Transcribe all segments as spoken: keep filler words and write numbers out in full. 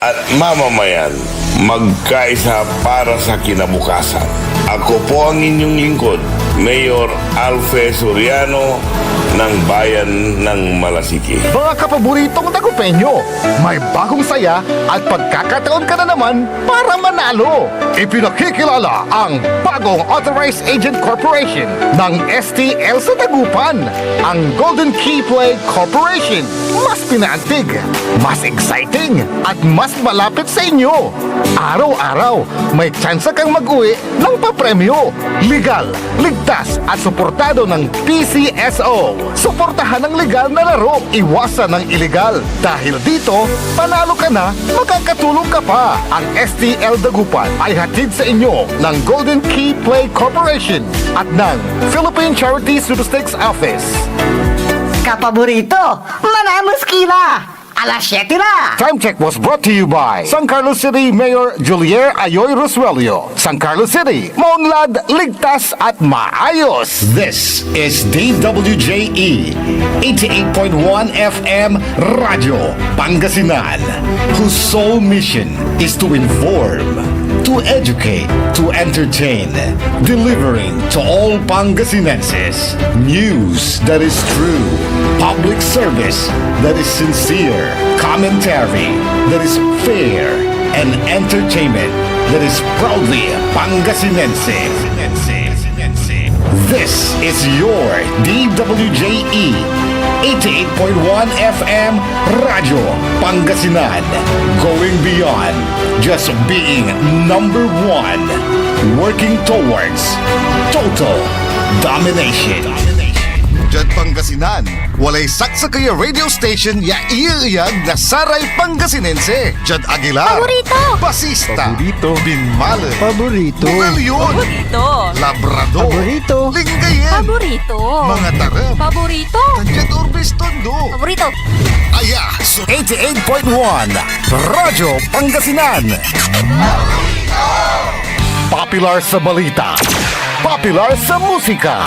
At mamamayan, magkaisa para sa kinabukasan. Ako po ang inyong lingkod, Mayor Alfe Soriano ng Bayan ng Malasiki. Mga kapaboritong Dagupeño, may bagong saya at pagkakataon ka na naman para manalo. Ipinakikilala ang bagong Authorized Agent Corporation ng S T L sa Dagupan, ang Golden Key Play Corporation. Mas pinaantig, mas exciting, at mas malapit sa inyo. Araw-araw, may tsansa kang mag-uwi ng papremyo. Legal, ligtas, at suportado ng P C S O. Suportahan ang legal na laro, iwasan ang iligal. Dahil dito, panalo ka na, makakatulong ka pa. Ang S T L Dagupan ay hatid sa inyo ng Golden Key Play Corporation at ng Philippine Charity Statistics Office. Kapaborito, manamos kila! Alas siyete na! Time check was brought to you by San Carlos City Mayor Julier Ayoy Rosuelio. San Carlos City, maunlad, ligtas at maayos. This is D W J E, eighty-eight point one F M Radyo Pangasinan, whose sole mission is to inform, to educate, to entertain, delivering to all Pangasinenses news that is true, public service that is sincere, commentary that is fair, and entertainment that is proudly Pangasinense. This is your D W J E, eighty-eight point one F M Radyo Pangasinan, going beyond just being number one, working towards total domination. Diad Pangasinan, walay saksakey a radio station ya iyeeyag na saray Pangasinense. Diad Aguilar, Paborito. Basista, Paborito. Binmaley, Paborito. Mogollon, Paborito. Labrador, Paborito. Lingayen, Paborito. Mangatarem, Paborito. Tan diad Urbes, Tondo. Paborito. Aya so eighty-eight point one Radyo Pangasinan. Popular sa balita, popular sa musika.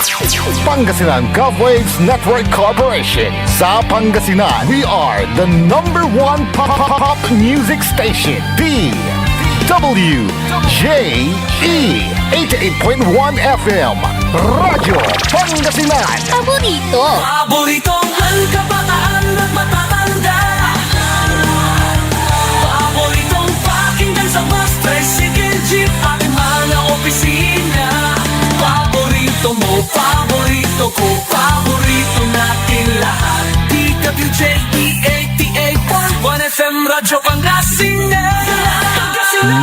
Pangasinan Gov Waves Network Corporation. Sa Pangasinan, we are the number one pop, pop, pop music station, D W J E, eighty-eight point one F M, Radyo Pangasinan. Paborito. Paboritong kabataan at matatanda. Paboritong pakinggan sa bus, tricycle, jeep, at mga opisina. Paborito mo, paborito ko, paborito natin lahat. D W J E eighty-eight point one F M Radyo Pangasinan.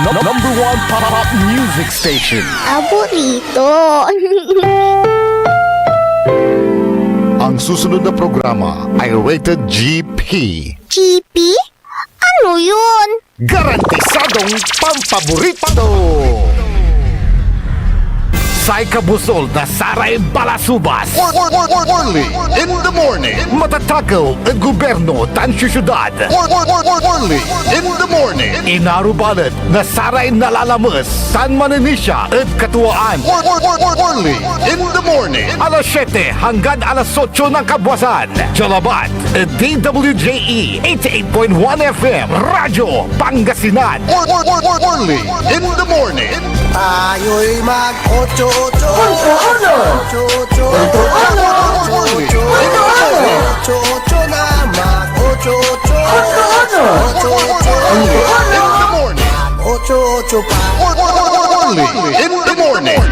No-, number one pop, pop music station. Paborito. Ang susunod na programa ay rated G P. G P? Ano yun? Garantisadong pampaborito! Say kabusol na saray balasubas. Or-, or-, or-, or-, Orly in the morning. Matatakew ed gobyerno tan siyudad. Or-, or-, or-, or-, Orly in the morning. Inarubalet na saray nalalames tan manenisia ed katuaan. Or-, or-, or-, or-, Orly in the morning. Alas siyete hanggan alas otso ng kabwasan. Diad labat ed D W J E eighty-eight point one F M, Radyo Pangasinan. Or-, or-, or-, or-, Orly in the morning. Tayo'y mag-ocho-ocho. Ocho-ocho. Ocho-ocho. Ocho-ocho. Ocho-ocho. Ocho-ocho na mag-ocho-ocho. Ocho-ocho. Ocho-ocho. Ocho-ocho. In the morning. Mag-ocho-ocho pa. Or-, or-, or-, or-, Orly in the morning.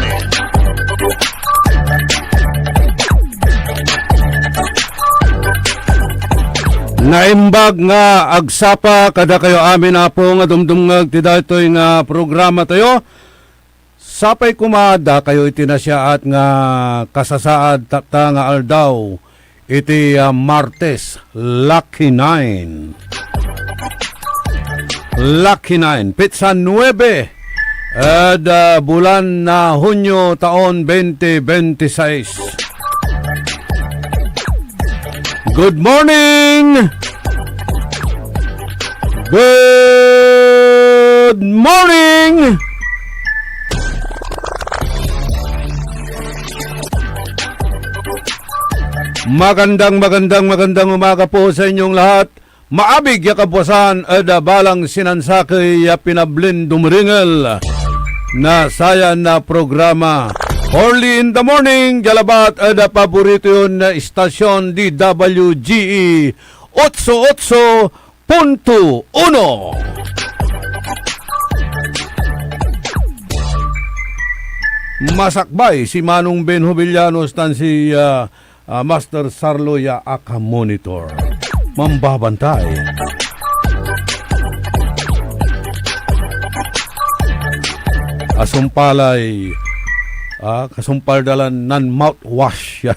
Naimbag nga agsapa kadakayo amin, Apo, nga dumdumngeg ti daytoy nga programa tayo. Sapay koma dakayo iti nasiaat nga kasasaad takta nga aldaw iti, ah, Martes, Lucky Nine. Lucky Nine, petsa nuebe ed, ah, bulan na Hunyo, taon twenty twenty-six. Good morning! Good morning! Magandang, magandang, magandang umaga po sa inyong lahat. Maabig ya kabuasan ed balang sinansakey ya pinablin dumerengel na sayan a programa. Early in the morning, dia labat ed paborito yon istasyon, D W G E otso otso punto uno. Masakbay si Manong Ben Jovellanos tan si, ah, ah, Master Sarlo ya aka-monitor. Mambabantay. Asumpalay, ah, kasumpal da lan nan-mouthwash.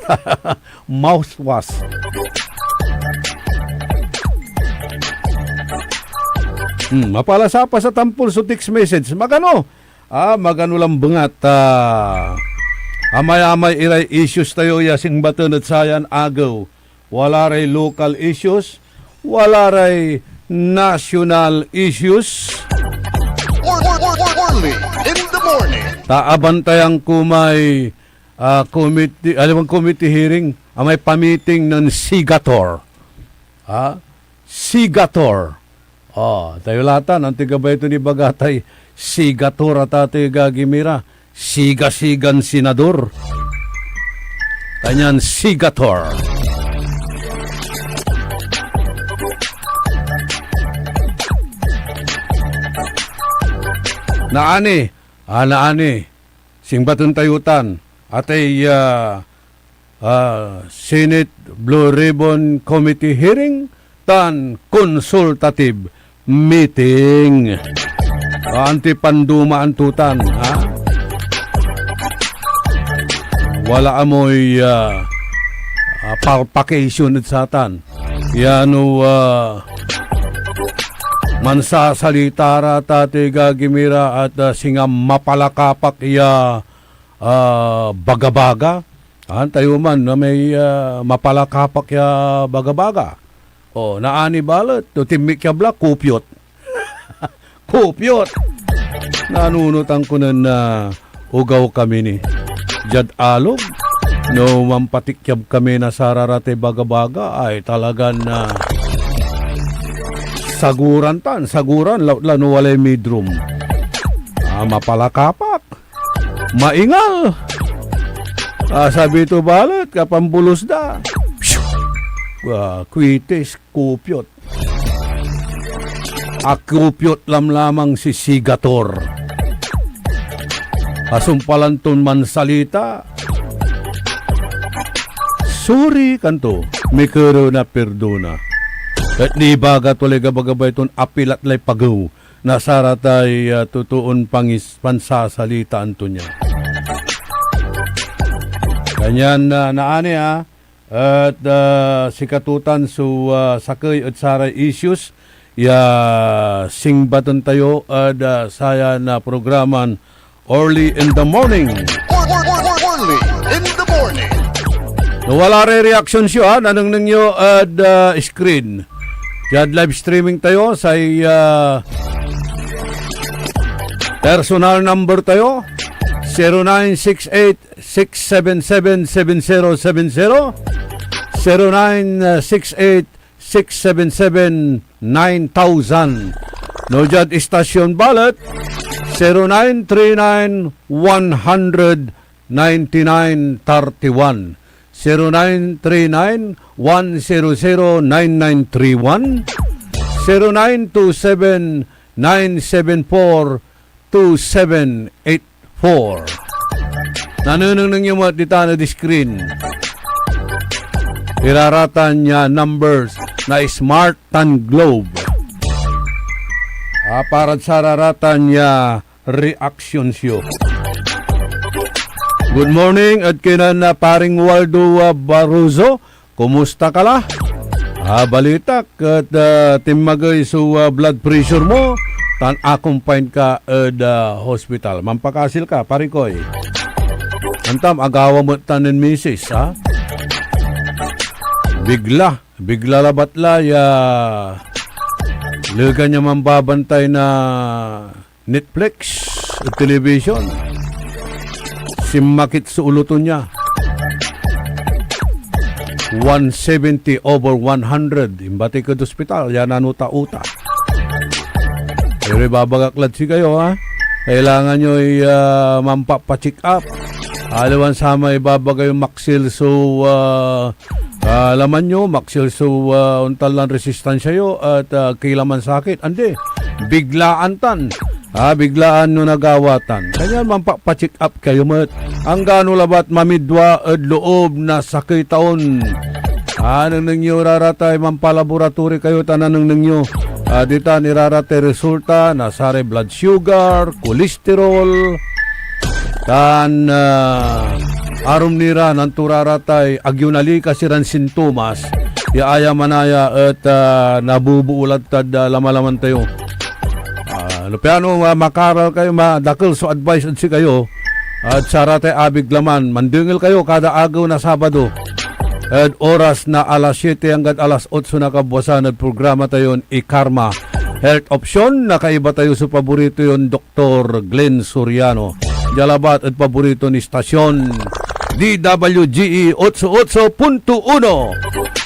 Mouthwash. Hmm, mapalasapas a tampol so text message. Magano? Ah, magano lan bengat, ah, amay-amay iray issues tayo ya singbaten ed sayan agew. Wala ray local issues, wala ray national issues. Early in the morning. Ta abantayan ko may, ah, committee, aliwan committee hearing, amay pamiting nen Sigator. Ah, Sigator. Oh, tayo latan, antoy gabay ton ibaga tay Sigator a tatay gagi mi ra. Siga-sigan senador. Kanyan Sigator. Naani, ah, naani. Singbaten tayo tan. Atay, ah, ah, Senate Blue Ribbon Committee hearing tan consultative meeting. Ah, antoy pandumaan to tan, ha? Wala amoy, ah, ah, palpakasyon ed satan. Ya no, ah, mansasalita ra ta ti gagimira at, ah, singa mapalakapak ya, ah, bagabaga. Antayo man na may, ah, mapalakapak ya bagabaga. O, naani balet, no tinmikyab la, kupyot. Kupyot! Nanunotan ko nen, ah, ogaw kami ni. Diad alog, no manpatikyab kami na sararatay bagabaga, ay talagan, ah, saguran tan, saguran, lautla no walay midrum. Ah, mapalakapak. Maingal. Ah, sabi to balet, kapambulos da. Pshu! Ah, kwitis, kupyot. Akupyot lamlamang si Sigator. Asumpalan ton mansalita. Sorry, kanto. Mikerew na pirdona. Et nibaga to lay gabagabay ton apilat lay pagew na saratay, ah, totoon pangis-, pansasalitaan to nia. Kanyan, ah, naani, ah, et, ah, sikato tan so, ah, sakey ed saray issues ya singbaten tayo ed, ah, sayan, ah, programan Early in the Morning. Early in the morning. No wala ray reactions yo, ha, nanengneng yo ed, ah, screen. Diad live streaming tayo, say, ah, personal number tayo, zero nine six eight, six seven seven, seven zero seven zero, zero nine six eight, six seven seven, nine thousand. No diad istasyon balet, zero nine three nine, one hundred, ninety-nine thirty-one, zero nine three nine, one zero zero, nine nine three one, zero nine two seven, nine seven four, two seven eight four. Nanenengneng yo met ditan ed screen. Iraratan ya numbers na Smart tan Globe. Ah, parad sararatan ya reactions yo. Good morning, ed kinen, ah, paring Waldo, ah, Barroso. Kumusta ka la? Ah, balitak et, ah, tinmagey so, ah, blood pressure mo, tan akompayan ka ed, ah, hospital. Mampakasil ka, pare koy. Antam, agawa met tan nen misis, ha? Bigla, bigla labat la ya legan ya manbabantay na Netflix, television. Sinmakit so ulo to nia. one seventy over one hundred. Imbatik ed ospital, ya nanuta-uta. Pero ibabagak lad sikayo, ha? Kailangan yo'y, ah, mampapacheck up. Aliwan samay ibabagay maksil so, ah, ah, laman yo, maksil so, ah, ontan lan resistansya yo, at, ah, kailangan sakit. Andi, biglaan tan. Ah, biglaan no nagawatan. Kanyan mampapacheck up kayo met. Anggano labat mamidwa ed loob na sakey taon. Ah, nengneng yo raratay mampalaboratory kayo tan nanengneng yo. Ah, ditan iraratay resulta na saray blood sugar, cholesterol, tan, ah, arum ni ra nanto raratay agyo nalikas iran sintomas ya aya manaya et, ah, nabubuo lad tad, ah, lamalaman tayo. Ah, no piano, ah, makaral kayo, madakel so advice ed sikayo, at saratay abig laman, mandengel kayo kada agew na Sabado ed oras na alas siete anggad alas otso na kabwasan ed programa tayon Ikarma Health Option. Nakaiba tayo so paborito yon Doktor Glenn Soriano. Dia labat ed paborito ni stasyon, D W G E otso otso punto uno.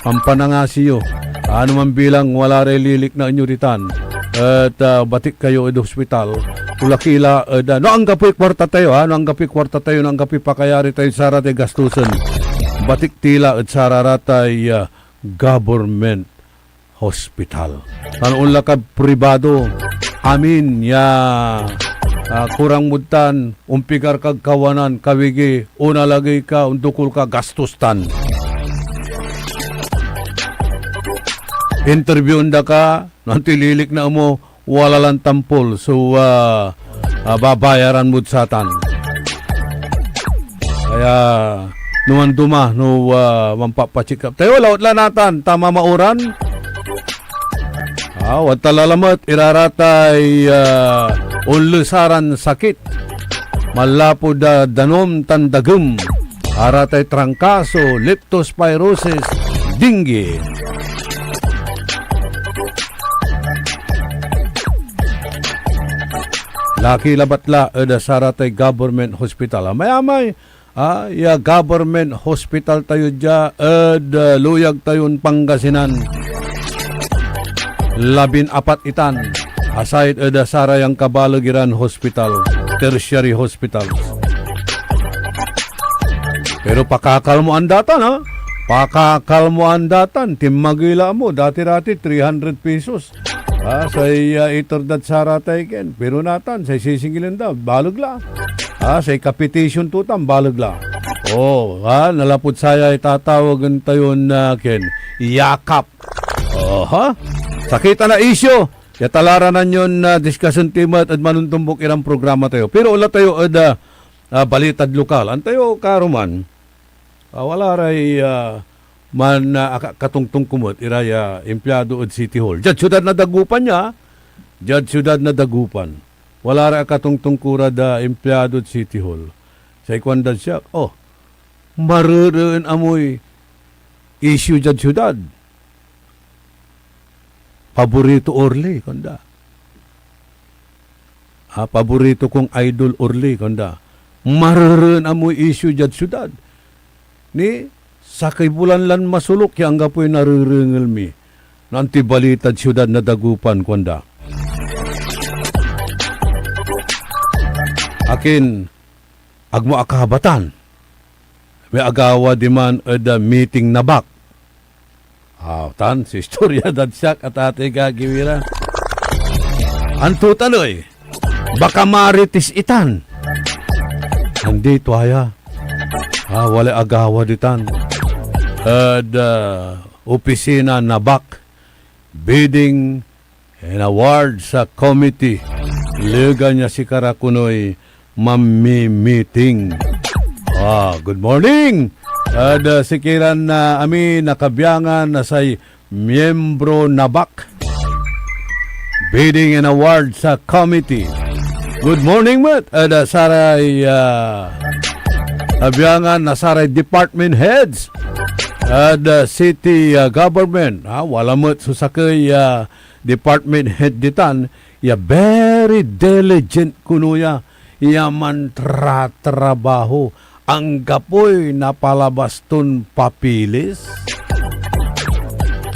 Pampanangasi yo. Ano man bilang wala ray liliknaen yo ditan, et, ah, batik kayo ed ospital. Olaki la ed, ah, no anggapoy kuarta tayo, ha? No anggapoy kuarta tayo, no anggapoy pakayari tayo, saratay gastusen. Batik ti la ed sararatay, ah, government hospital. Tan onla kad pribado, amin ya, ah, kurang mod tan, ompigar kad kawanan, kawigi, onalagey ka, ondokol ka, gastos tan. Interviewen da ka, no antoy liliknaen mo, wala lan tampol so, ah, ah, babayaran mod satan. Kaya, no manduma, no, ah, mampapacheck up tayo, laut la natan, ta mamaoran. Ah, wadta la lamet, iraratay, ah, onlesaran sakit. Manlapud, ah, danum tan dagem. Aratay trangkaso, leptospirosis, dengue. Laki labat la ed saratay government hospital. Amayamay, ah, ya government hospital tayo dia ed, ah, luyag tayon Pangasinan. Labin apat itan, aside ed, ah, saray angkabaleg iran hospital, tertiary hospitals. Pero pakakalmoan da tan, ha? Pakakalmoan da tan. Tinmagila mo, dati-dati, three hundred pesos. Ah, say, ah, iter dad saratay ken. Pero natan, say sisingilen da, baleg la. Ah, say capitation to tan, baleg la. Oh, ah, nalapud saya itatawagen tayon, ah, ken, yakap. Oha? Sakit a na isyu. Ya talaranan yon, ah, diskasen ti met ed manontombok iran programa tayo. Pero wala tayo ed, ah, ah, balitad lokal. Antayo karuman, ah, wala ray, ah, man, ah, aka-, katongtong komet iray, ah, empleyado ed City Hall. Diad siudad na Dagupan ya, diad siudad na Dagupan. Wala ray akatongtong ko rad, ah, empleyado ed City Hall. Say kuandad siak, "Oh, marereen amoy isyu diad siudad." "Paborito Orly," kuanda. "Ah, paborito kong idol Orly," kuanda. "Marereen amoy isyu diad siudad. Ni, sakey bulan lan masolok ya anggapoy narerengel mi. No antoy balitad siudad na Dagupan," kuanda. "Akin, agmo akabatan. May agawa diman ed, ah, meeting na bak." Aw, tan so istorya dad siak, a tatay gagawi ra. Anto tan ey? Baka marites itan. Andi tua ya. Ah, walay agawa ditan. Ed, ah, opisina na bak, bidding and Awards, ah, Committee. Legan ya sikara konoy mamimiting. Ah, good morning. Ed, ah, sikiran, ah, amin a kabiangan na say miyembro na bak, Bidding and Awards, ah, Committee. Good morning met ed, ah, saray, ah, kabiangan na saray department heads ed, ah, city, ah, government. Ah, wala met so sakey, ah, department head ditan ya very diligent kono ya, ya mantratrabaho, anggapoy napalabas ton papilis.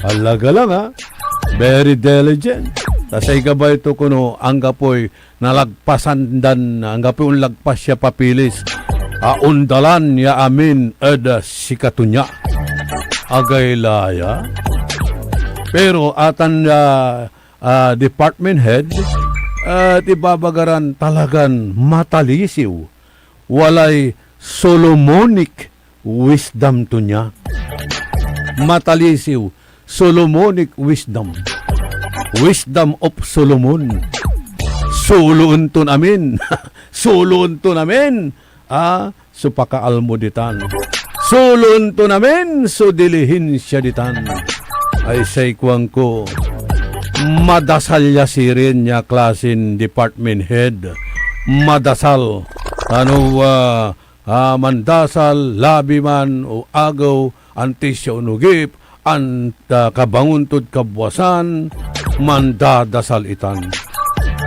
Talaga lang, ha? Very diligent. Ta say gabay to kuno, anggapoy nalagpasan dan, anggapoy onlagpas ya papeles a ondalan ya amin ed, ah, sikato nia. Agaylaya. Pero atan, ah, ah, department head, ah, et ibabaga ran talagan matalisiw. Walay Solomonic wisdom to nia. Matalisiw, Solomonic wisdom. Wisdom of Solomon. Soloen ton amin. Soloen ton amin. Ah, so pakaalmo ditan. Soloen ton amin so dilihinsia ditan. Ay say kuanko, madasal ya sirin ya klasin department head. Madasal. Ano, ah, ah, mandasal, labi man o agew, antis ya onogip, an, ah, kabangon tod kabwasan, mandadasal itan.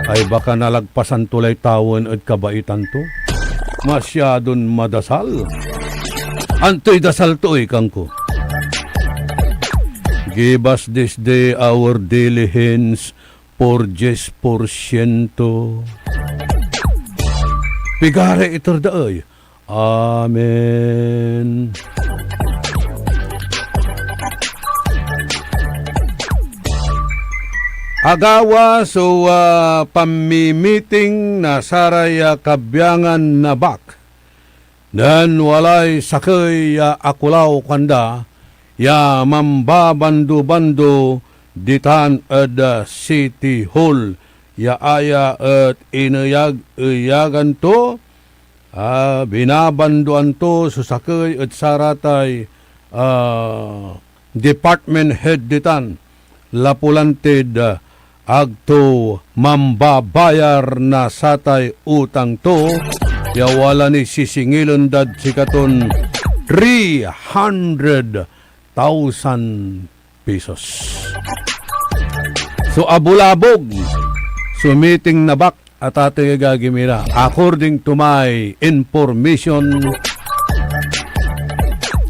Ay baka nalagpasan to lay tawen ed kabaitan to. Masyadon madasal. Antoy dasal to, ey, kuanko? Give us this day our daily hens por dies por siento. Pigaray iter da, ey? Amen. Agawa so, ah, pamimiting na saray, ah, kabiangan na bak. Nen walay sakey ya akulaw kuanda ya mambabando-bando ditan ed, ah, City Hall ya aya et ineyag-eyagan to, ah, binabandoan to so sakey ed saratay, ah, department head ditan, lapu lan tid, ah, ag to mambabayar na satay utang to, ya wala ni sisingilen dad sikaton three hundred thousand pesos. So, abulabog so miting na bak, atatey, agagi mi ra. According to my information,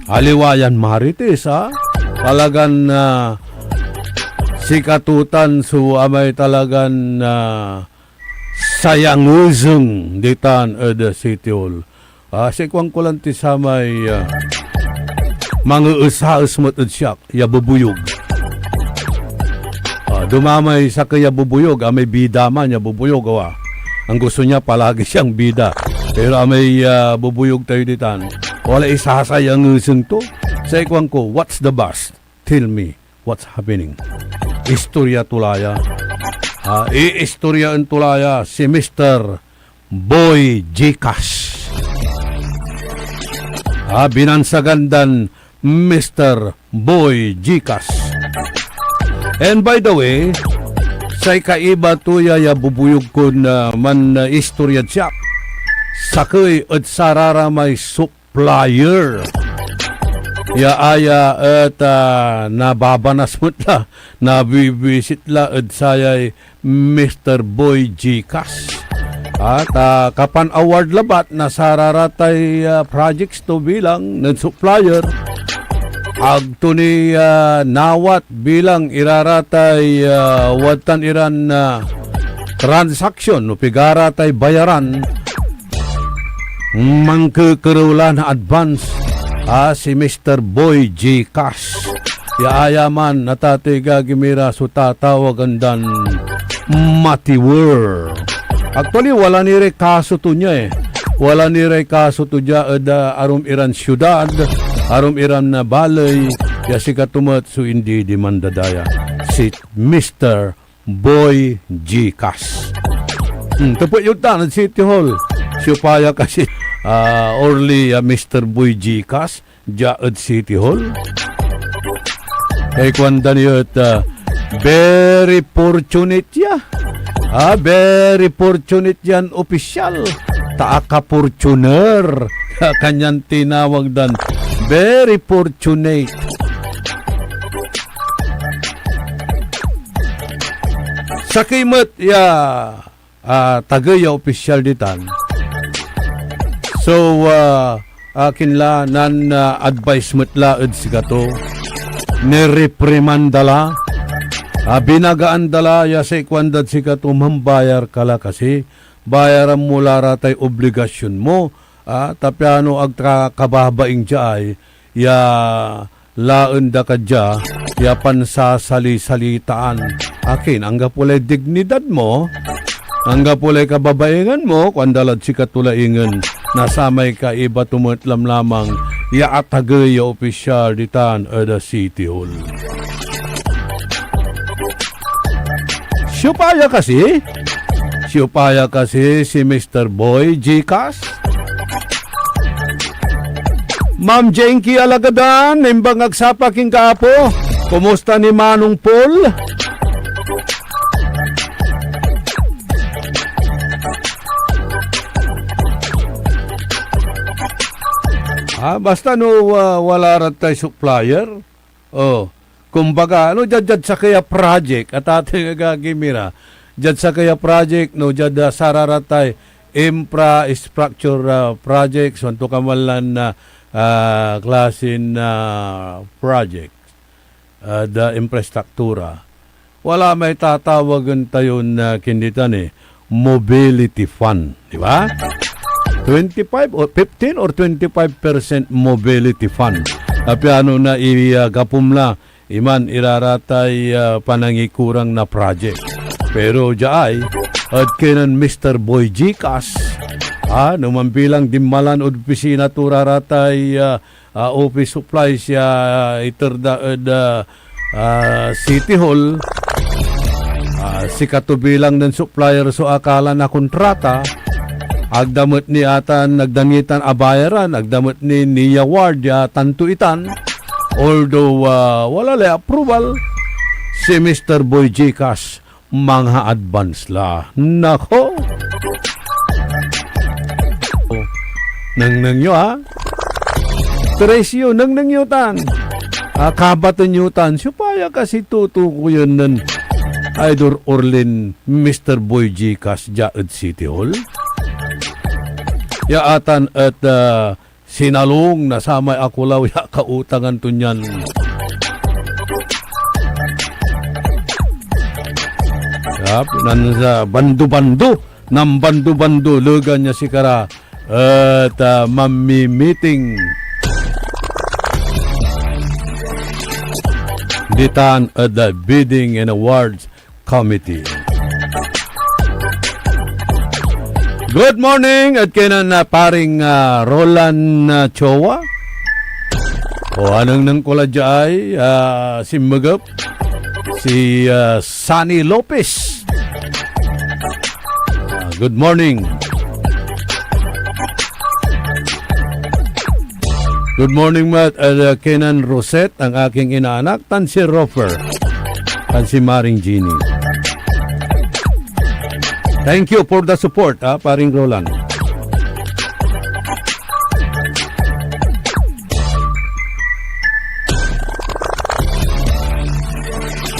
aliwa yan Marites, ah. Talagan, ah, sikatutan so amay talagan, ah, sayangezeng ditan ed City Hall. Ah, say kuanko lan ti samay, ah, mangeesaes met ed siak ya bubuyog. Ah, dumamay sakey ya bubuyog, ah, may bida man ya bubuyog, awa. Ang gusto niya, palagi siyang bida. Pero amay, ah, bubuyog tayo ditan, wala isasayangesen to. Say kuanko, what's the bust? Tell me what's happening. Istorya to la ya. Ah, iistoryaen to la ya si Mister Boy Gcash. Ah, binansagan dan Mister Boy Gcash. And by the way, say kaiba to ya, ya bubuyog kon, ah, man, ah, istorya siak. Sakey ed sararamay sup- supplier. Ya aya et, ah, nababanas met la, nabibisit la ed sayay Mister Boy Gcash. At, ah, kapan award labat na sararatay, ah, projects to bilang nen supplier. Ag to ni, ah, nawat bilang iraratay, ah, wadtan iran, ah, transaksyon no pigaratay bayaran. Mankekerew la na advance, ah, si Mister Boy Gcash. Ya aya man, atatey, agagi mi ra, so tatawagen dan Matiwer. Actually, wala ni ray kaso to nia, eh. Wala ni ray kaso to dia ed, ah, arum iran siudad, arum iran, ah, baley, ya sikato met so indidimanda da ya. Si Mister Boy Gcash. Hmm, tepet yod tan ed City Hall. Siopa ya kasi, ah, Orly, ah, Mister Boy Gcash, dia ed City Hall? Kay kuanda ni et, ah, very fortunate ya. Ah, very fortunate yan opisyal. Ta aka-Fortuner. Kanyan tinawag dan very fortunate. Sakey met ya, ah, tagey ya opisyal ditan. So, ah, akin la nan, ah, advice met la ed sikato. nireprimanda la, a, binagaan da la ya say kuandad sikato, "Mambayar ka la kasi, bayaran mo la ra tay obligasyon mo, a, ta piano ag ta kababaing dia ay ya laen da ka dia ya pansasalisalitaan. Akin, anggapo lay dignidad mo, anggapo lay kababaingan mo," kuanda lad sikato la ingen na samay kaiba to met lamlamang ya atagey ya opisyal ditan ed City Hall. Siopa ya kasi? Siopa ya kasi si Mister Boy Gcash? Ma'am Jenky Alagadan, nimbang ag sapak ing kaapo. Kumusta ni Manong Paul? Ah, basta no, ah, wala ra tay supplier. Oh, kumbaga, ano, diad, diad sakey a project, at ating agagi mi ra, diad sakey a project, no, diad, ah, sararatay infrastructure, ah, projects, anto ka man lan, ah, ah, klasin, ah, project, ah, da infrastruktura. Wala may tatawagen tayon, ah, kinditan, eh, mobility fund, di ba? Twenty-five or fifteen or twenty-five percent mobility fund. Apiano na i, ah, gapom la, iman iraratay, ah, panangikurang na project. Pero diay, ed kinen Mister Boy Gcash, ah, no mambilang dinmalan od opisina to raratay, ah, ah, office supplies ya iter da ed, ah, ah, City Hall. Ah, sikato bilang nen supplier so akala na kontrata. Ag da met ni atan, ag da ni tan abayaran, ag da met ni ni-award ya tanto itan. Although, ah, wala lay approval, si Mister Boy Gcash manga-advance la. Nako! Nengneng yo, ah. Tres yo, nengneng yo tan. Ah, kabaten yo tan. Siopa ya kasi tutukoyen nen Idol Orlin, Mister Boy Gcash, dia ed City Hall? Ya atan et, ah, sinalong na samay akulaw ya kautangan to nian. Yap, nan sa bando-bando, nan bando-bando, legan ya sikara, et, ah, mamimiting ditan ed, ah, Bidding and Awards Committee. Good morning, et kinen, ah, paring, ah, Roland, ah, Chowa. O, anengneng ko la diay, ah, sinmegep si, ah, Sunny Lopez. Ah, good morning. Good morning, Matt. Uh, kinen Rosette, ang aking inaanak, tan si Rofer, tan si Maring Jeannie. Thank you for the support, ah, paring Roland.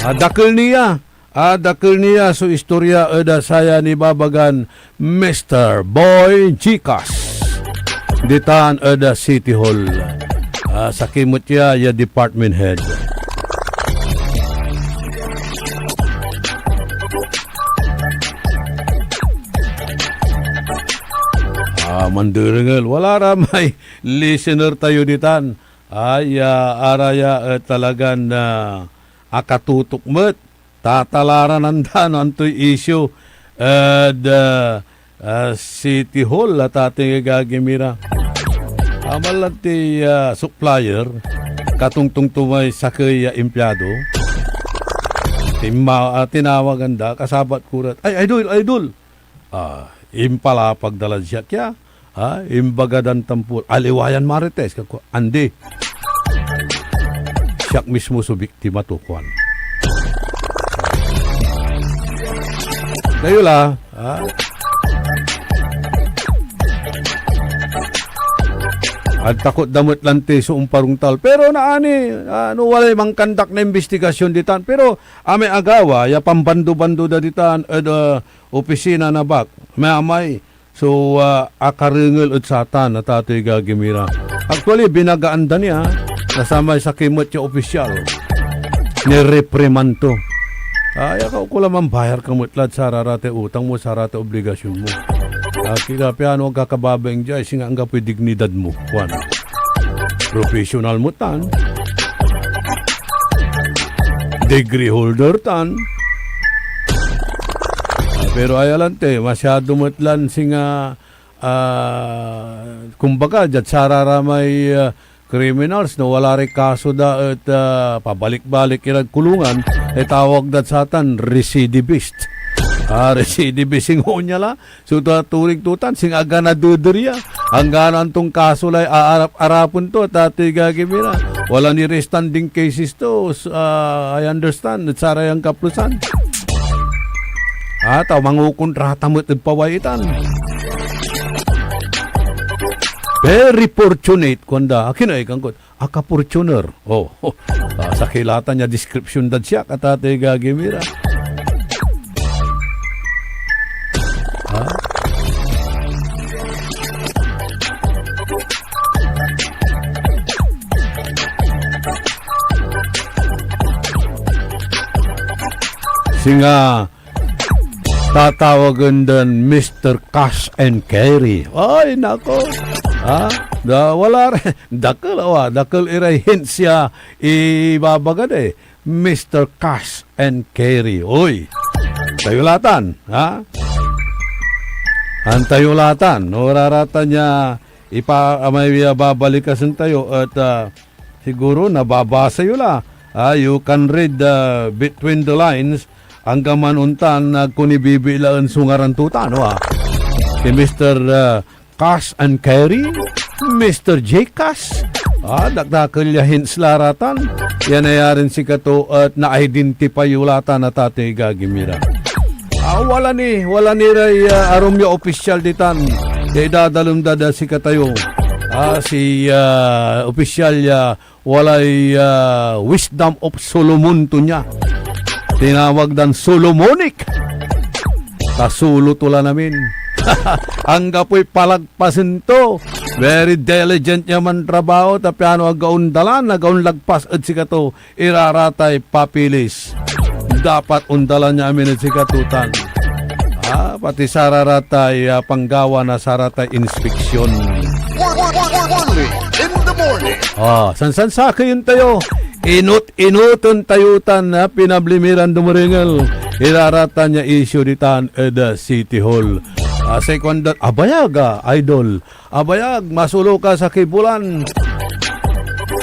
Ah, dakel niya. Ah, dakel niya so istorya ed, ah, saya nibabagan Mister Boy Gcash ditan ed, ah, City Hall. Ah, sakey met ya, ya department head. Ah, manderengel. Wala ra may listener tayo ditan. Ay, ah, ara ya, eh, talagan, ah, akatutok met. Tatalaranan da no antoy issue ed, ah, ah, City Hall, a tateng agagi mi ra. Aman lanti, ah, supplier, katongtong to may sakey ya empleyado. Tinma-, ah, tinawagan da, kasabat ko rat, "Ay, idol, idol!" Ah, impalapag da lad siak ya. Ah, imbaga dan tampol, "Aliwa yan, Marites." Kako, "Andi. Siak mismo so biktima to," kuan. Kayo la, ah. Agtakot da met lanti so omparongtal. Pero naani, ah, no walay mankandak na imbestigasyon ditan. Pero amay agawa, ya pambando-bando da ditan, ed, ah, opisina na bak. May amay, so, ah, akarengel ed satan, a tatey agagi mi ra. Actually, binagaan da ni, ah, na samay sakey met ya opisyal. Nirepriman to. Ay, akaukolan, bayar ka met lad sararatay utang mo, saratay obligasyon mo. Aki ka, piano ag ka kababaing dia, singa anggapoy dignidad mo, kuan. Professional mo tan. Degree holder tan. Ah, pero aya lanti, masyado met lan singa, ah, kumbaga, diad sararamay, ah, criminals, no, wala ray kaso da et, ah, pabalik-balik irad kulungan, itawag dad satan, recidivist. Ah, recidivist, singa onya la. So, ta-, turing to tan, singa ag nadederya. Anggano anton kaso lay aarap-arapen to, ta atoy gagimira. Wala ni re-, standing cases to, s-, ah, I understand, et saray angkaplosan. Ah, ta mangokontrata met ed paway itan. Very fortunate, kuanda. Akin ay, kangkot. Aka-Fortuner. Oh, ah, sakey la tan ya description dad siak, a tatay gagimira. Ha? Singa tatawagen den Mister Cash and Carry. Ay, nako. Ha? Da, wala re-, dakel, awa, dakel iray hints ya ibabaga da eh. Mister Cash and Carry. Oy, tayo latan, ha? Antayo latan. No, raratan ya ipa-, amay, ah, babalikasen tayo et, ah, siguro nababasa yo la. Ah, you can read, ah, between the lines. Anggaman ontan, agko ni bibilaen so ngaran to tan, no, ah. Si Mister, ah, Cash and Carry, Mister J Cash. Ah, dakdakel ya hints la ratan. Yan nayarin sikato et na-identify yo la tan, a tatay gagimira. Ah, wala ni, wala ni ray, ah, arum ya opisyal ditan ya idadalem da da sikatayo. Ah, si, ah, opisyal ya walay, ah, Wisdom of Solomon to nia. Tinawag dan Solomonic. Ta solo to lan amin. Anggapoy palagpasen to. Very diligent ya mantrabaho, ta piano ag ondalan, ag onlagpas ed sikato. Iraratay papilis. Dapat ondalan ya amin ed sikato tan. Ah, pati sararatay, ah, panggawa na saratay inspeksyon. Warning in the morning. Ah, sansansakeyen tayo. Inot-inoten tayo tan, ah, pinabli mi ran dumerengel. Iraratan ya isyu ditan ed, ah, City Hall. Ah, say kuandad, abayag, ah, idol. Abayag, masolo ka sakey bulan.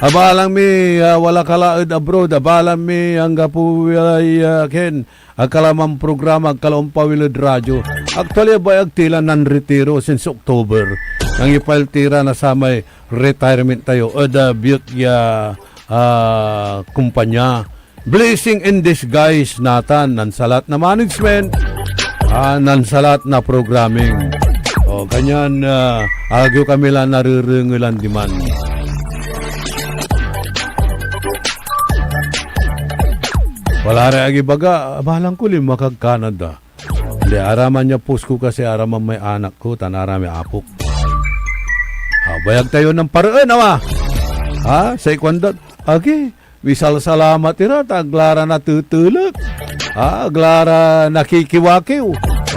Abalang mi, ah, wala ka la ed abroad. Abalang mi, anggapo walay, ah, ken, ag ka la manprograma, ag ka la ompawil ed radyo. Actually, abayag ti la nanretiro since October. Nangi-file ti ra na samay retirement tayo ed, ah, biot ya, ah, kumpanya. Blessing in disguise natan, nansalat na management, ah, nansalat na programming. O, kanyan, ah, agyo kami la narerengelan diman. Wala ray agibaga, abalang ko linma kad Canada. Di, araman ya post ko kasi araman may anak ko, tan aramay apok. Ah, bayag tayo nen pareen, awa. Ha? Say kuandad, agi, misalsalamat ira, ta ag la ra natetelek. Ha? Ag la ra nakikiwakiw.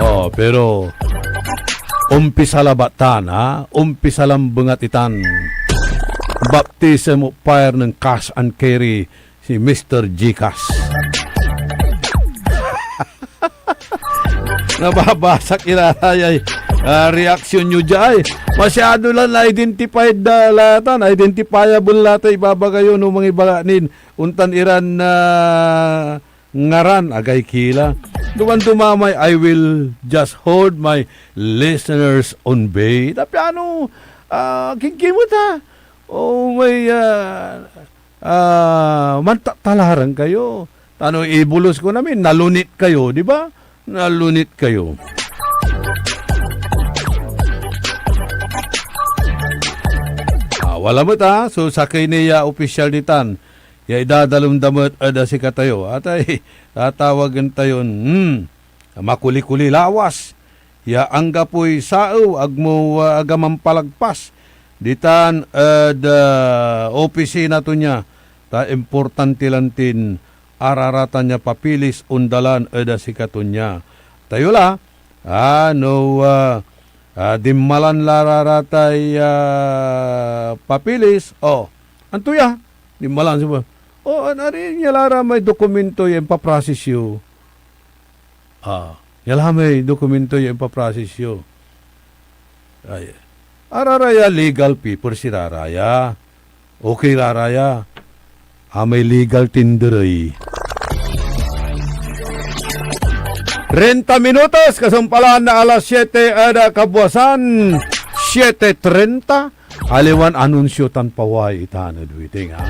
Oh, pero, ompisa labat tan, ha? Ompisa lan bengat itan. Baptism of fire nen Cash and Carry, si Mister Gcash. Nababasak ira ay, ah, reaksyon yo diay. Masyado lan identified da la tan, identifiable la tay ibabaga yo no mangibaga nin ontan iran, ah, ngaran, agay kila. Duman dumamay, I will just hold my listeners on bay. Ta piano, ah, kikimot ha. Oh, may, ah, ah, mantatalaran kayo. Tano ibulos ko namin, nalunit kayo, di ba? Nalunit kayo. Ah, wala met, ah. So, sakey ni ya opisyal ditan. Ya idadalem da met ed sikatayo. Atay, tatawagen tayon, hmm, makuli-kuli lawas. Ya anggapoy saew, agmo, ah, aga manpalagpas ditan ed, ah, opisina to nia, ta importante lan tin araratan ya papilis ondalan ed sikato nia. Tayo la, ah, no, ah, ah, dinmalan la ra ratay, ah, papilis, oh, anto ya? Dinmalan, sipa. Oh, an-, ari, nia la ra may dokumento ya impaprocess yo. Ah, nia la may dokumento ya impaprocess yo. Ay, araraya legal papers iraraya. Okay raraya. Ah, may legal tender ey. Treinta minutos, kasumpalan na alas siete ed kabuasan, siete treinta. Aliwan anunsio tan paway itan ed waiting, ha?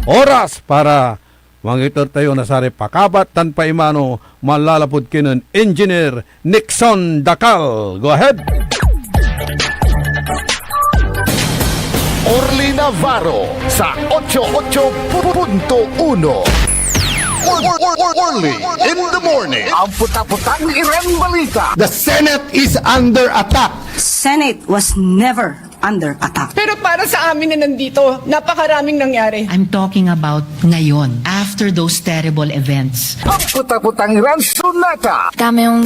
Oras para mangiter tayo na saray pakabat tan paimano manlalapud kinen Engineer Nixon Dacal. Go ahead! Orly Navarro sa ocho ocho punto uno. Or-, or-, or-, Orly in the morning. Ang puta-putang Iran balita. The Senate is under attack. Senate was never under attack. Pero para sa amin na nandito, napakaraming nangyari. I'm talking about ngayon, after those terrible events. Ang puta-putang Iran Sunata. Dame un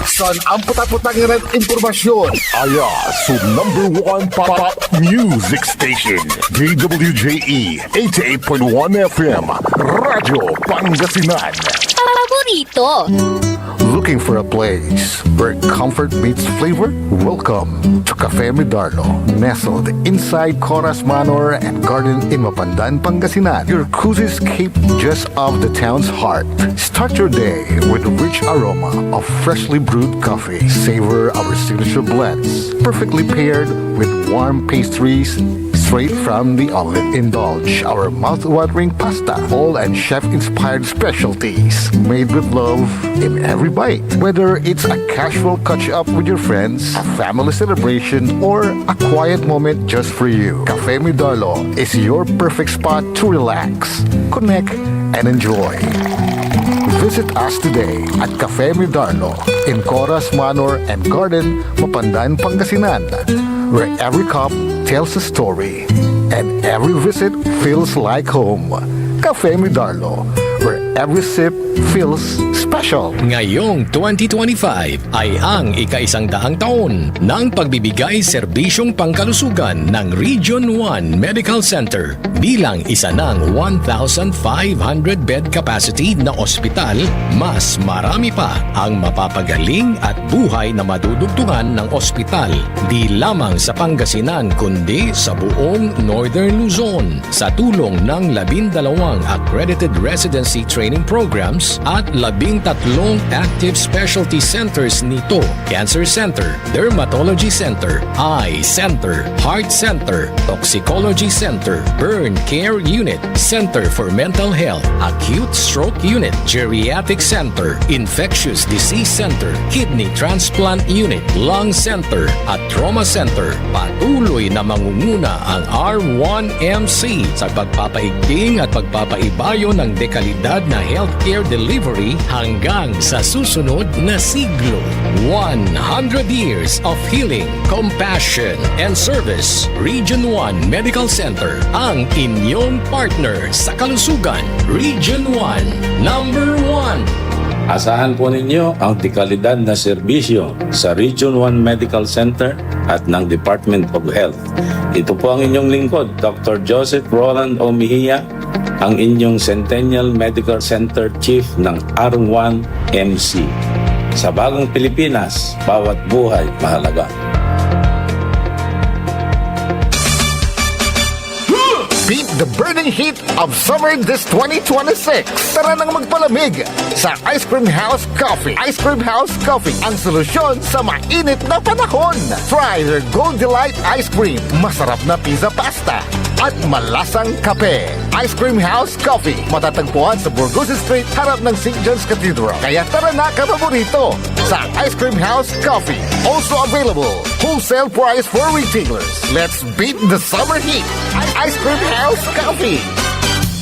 Son ang puta-putang Iran impormasyon. Aya so number one pop music station, D W J E eighty-eight point one F M, Radyo Pangasinan. Paborito. Looking for a place where comfort meets flavor? Welcome to Cafe Midarlo, nestled inside Coras Manor and Garden in Mapandan, Pangasinan. Your cozy escape just off the town's heart. Start your day with a rich aroma of freshly brewed coffee. Savor our signature blends, perfectly paired with warm pastries straight from the oven. Indulge our mouth-watering pasta, all and chef-inspired specialties, made with love in every bite. Whether it's a casual catch-up with your friends, a family celebration, or a quiet moment just for you, Cafe Midarlo is your perfect spot to relax, connect, and enjoy. Visit us today at Cafe Midarlo in Coras Manor and Garden, Mapandan, Pangasinan, where every cup tells a story and every visit feels like home. Cafe Midarlo, where every sip feels special. Ngayong twenty twenty-five ay ang ikaisang daang taon ng pagbibigay serbisyong pangkalusugan ng Region one Medical Center. Bilang isa ng one thousand five hundred bed capacity na ospital, mas marami pa ang mapapagaling at buhay na madudugtungan ng ospital, di lamang sa Pangasinan, kundi sa buong Northern Luzon. Sa tulong ng labindalawang accredited residency training programs at labintatlong active specialty centers nito, Cancer Center, Dermatology Center, Eye Center, Heart Center, Toxicology Center, Burn Care Unit, Center for Mental Health, Acute Stroke Unit, Geriatric Center, Infectious Disease Center, Kidney Transplant Unit, Lung Center, at Trauma Center. Patuloy na mangunguna ang R one M C sa pagpapaigting at pagpapaibayo ng dekalidad na healthcare delivery hanggang sa susunod na siglo. One hundred years of healing, compassion, and service. Region one Medical Center, ang inyong partner sa kalusugan. Region one, number one. Asahan po ninyo ang dekalidad na serbisyo sa Region one Medical Center at ng Department of Health. Ito po ang inyong lingkod, Doctor Joseph Roland O. Mejia, ang inyong Centennial Medical Center Chief ng R one M C. Sa bagong Pilipinas, bawat buhay mahalaga. Beat the burning heat of summer this twenty twenty-six. Tara nang magpalamig sa Ice Cream House Coffee. Ice Cream House Coffee, ang solusyon sa mainit na panahon. Try their Gold Delight Ice Cream, masarap na pizza pasta, at malasang kape. Ice Cream House Coffee, matatagpuan sa Burgos Street, harap ng Saint John's Cathedral. Kaya tara na, kapaborito, sa Ice Cream House Coffee. Also available, wholesale price for retailers. Let's beat the summer heat. Ice Cream House Coffee.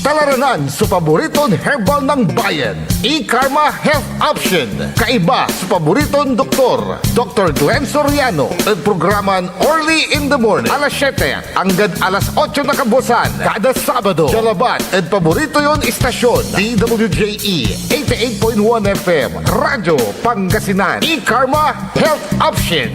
Talaranan so paboriton herbal ng bayan, E-Karma Health Option. Kaiba so paboriton doktor, Doktor Glenn Soriano, ed programan Early in the Morning, alas siete anggad alas otso na kabuasan, kada Sabado. Dia labat ed paborito yon istasyon, D W J E eighty-eight point one F M, Radyo Pangasinan. E-Karma Health Option.